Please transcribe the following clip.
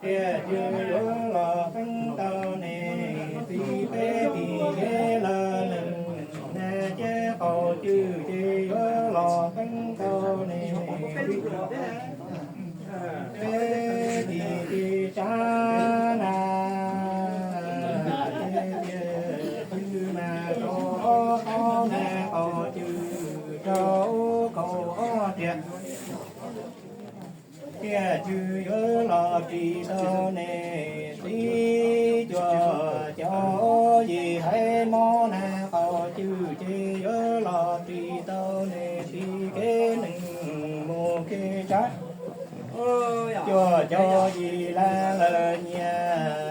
Tias cw yuav los teeb tau ne, txiv peb tis yev lawm nees, na ces qaum cw ces yuav los teeb tau ne, txiv peb tis ces tsav na, ces tias cw mas rau ob qhob na, qaum cw rau kaum ob riam. Tias cw yuav los ris tau ne, txiv cuaj caum yim haiv mob na, qaum cw ces yuav los ris tau ne, txiv kev nees mus kev tsav, cuaj caum yim lab lawm nyias.